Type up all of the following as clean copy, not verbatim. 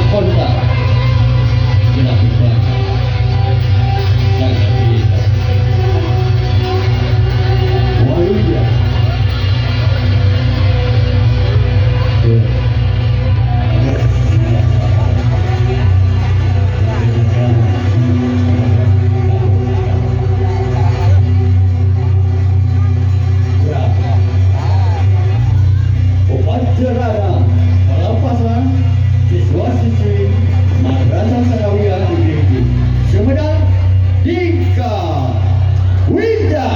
Kontra dilakukan sangat bisa. Waluya. Upacara pelepasan siswa-siswi Madrasah Tsanawiyah Negeri Sumedang Dika Winda.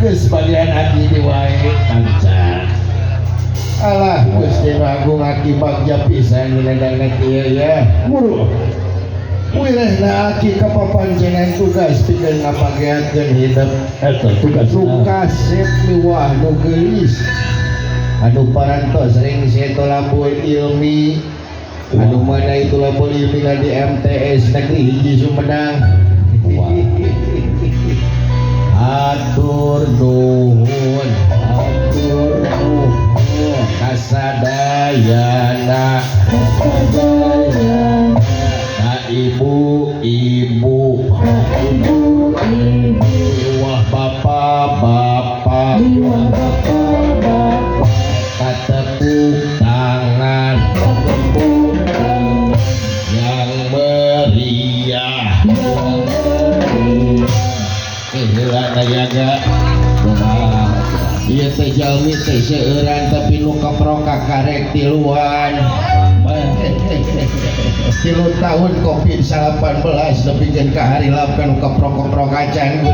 Geus bagian adi di wae kanca. Alah, Gusti Nu Agung, aki bagja pisan dina danget ieu ya. Muru. Wirehna aki kapapancenan tugas pikeun ngapagehatkeun hidup. Eta tugas. Nu kasep miwah nu geulis. Anu parantos ring tolabul ilmi. Anu mana itu tolabul ilmi di MTS Negeri 1 Sumedang. Wah. Hatur nuhun, Hatur nuhun. Kasadayana, Kasadayana, ka ibu-ibu, ka ibu-ibu, miwah bapak-bapak, miwah bapak-bapak, katepuk tangan tepuk tangan yang meriah. Yang meriah. Heula nayaga. Ieu teh jalmi teh seueuran, tapi nu keprok karek tiluan. 3 tahun Covid-19 nepikeun ka harilap kan keprok-keprok acan.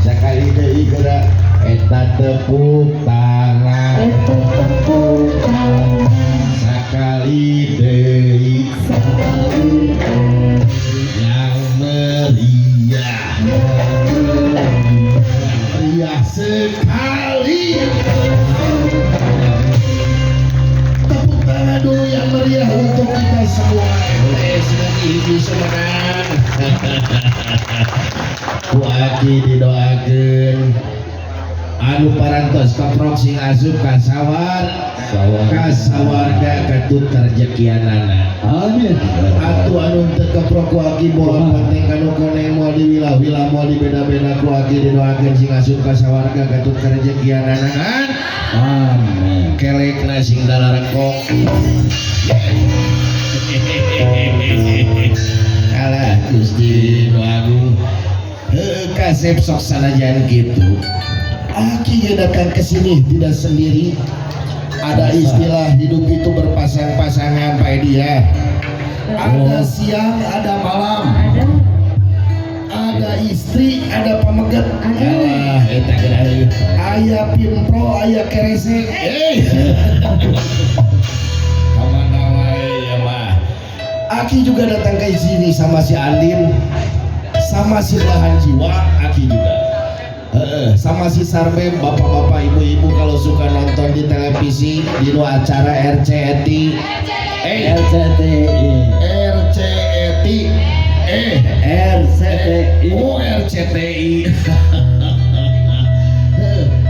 Sakali deui geura eta tepuk tangan. Eta tepuk tangan. Sakali deui. Sekali deui. Yang meriah. Meriah sekali. Tepuk tangan dulu yang meriah untuk kita semua. MTS Negeri 1 Sumedang. Ku aki didoakeun anu parantos keprok sing asup ka sawar Sawar. Ka sawarga katut karejekianana. Amin. Atuh anu teu keprok ku aki moal penting kanu koneng, moal diwilah-wilah, moal dibeda-beda, ku aki didoakeun sing asup ka sawarga katut karejekianana kan. Amin. Kelekna sing dalarekok. Alah, Gusti Nu Agung. Heuh, kasep sok sanajan kitu. Aki ge datang ke sini tidak sendiri. Ada istilah hidup itu berpasang-pasangan, Pak Edi ya. Ada siang, ada malam. Ada. Ada istri, ada pameget. Ada. Alah, eta geura. Aya pimpro, aya keresek. Eh. Kamana wae ya mah. Aki juga datang ke sini sama si Andin, sama si Bahan Jiwa, Aki juga. Heeh, sama si Sarbe, bapak-bapak, ibu-ibu kalau suka nonton di televisi di nu acara RCTI. Eh, RCTI. RCTI. Eh, RCTI. Oh, RCTI.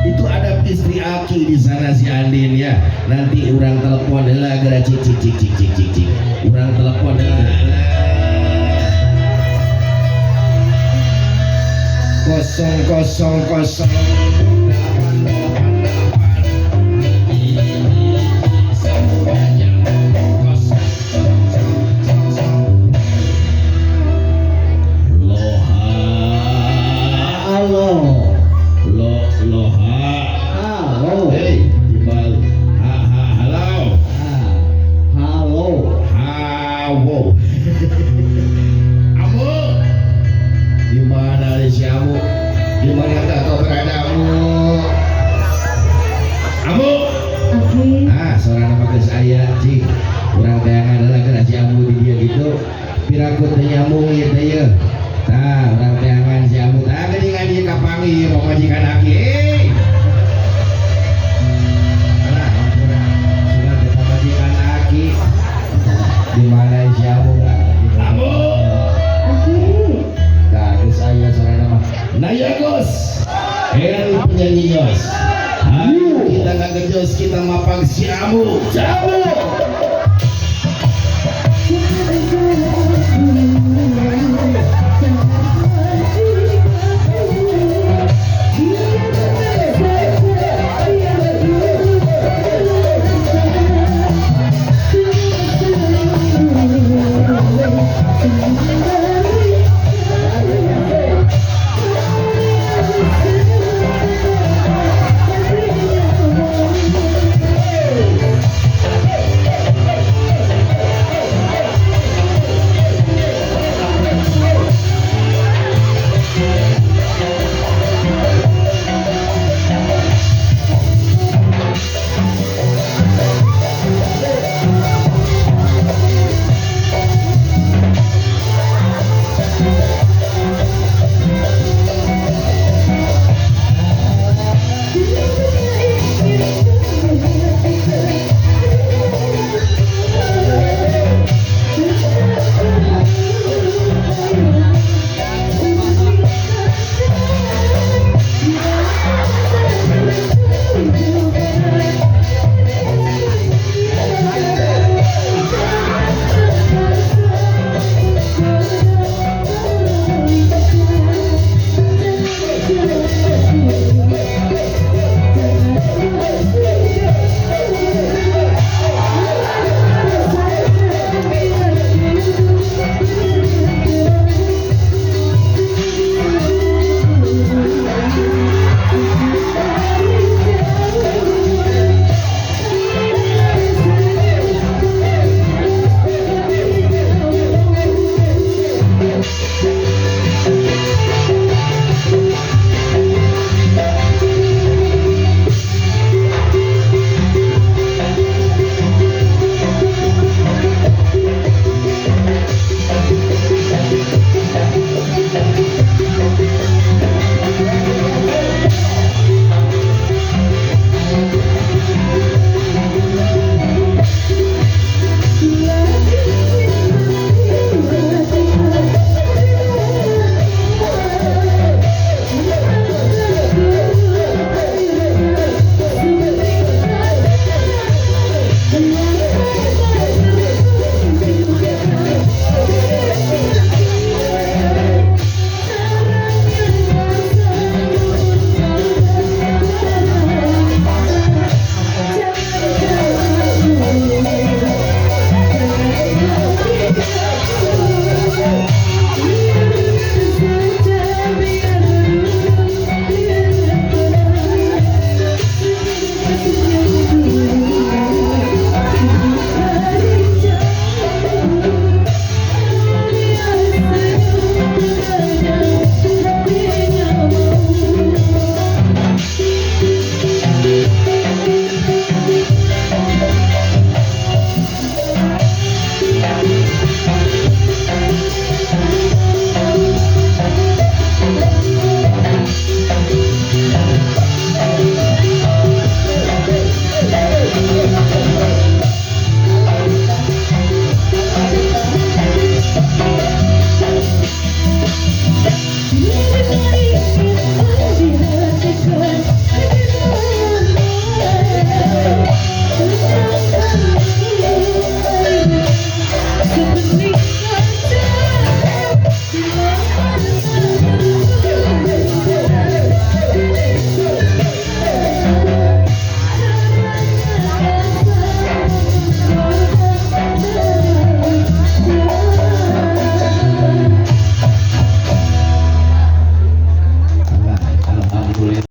Itu ada istri Aki di sana, si Andin ya. Nanti urang telepon heula geura, cik cik cik cik cik cik cik. Urang telepon heula. 000 888 semuanya kosong kosong. Loha. Halo. Lo loha. Halo. Hey, dibalik. Ha ha halo. Ah, halo. Hawo. Amu. Di mana si Amu? Di manakah kau berada, Amu? Amu. Aki. Ah, suara nama geus aya, cing. Urang teangan heula geura si Amu di dieu gitu. Piraku teu nyambung ieu teh ye. Tah, urang teangan si Amu. Tah, geuningan ieu kapanggih ieu pamajikan aki. Eh. Alah, ampura. Sudah teh pamajikan aki. Di mana si Amu? Amu. Aki. Tah, geus aya suara nama. Naya Gos. El penyanyi Yos. Ayo kita ngagejos, kita mapang si Amu. Amu. Siapa itu?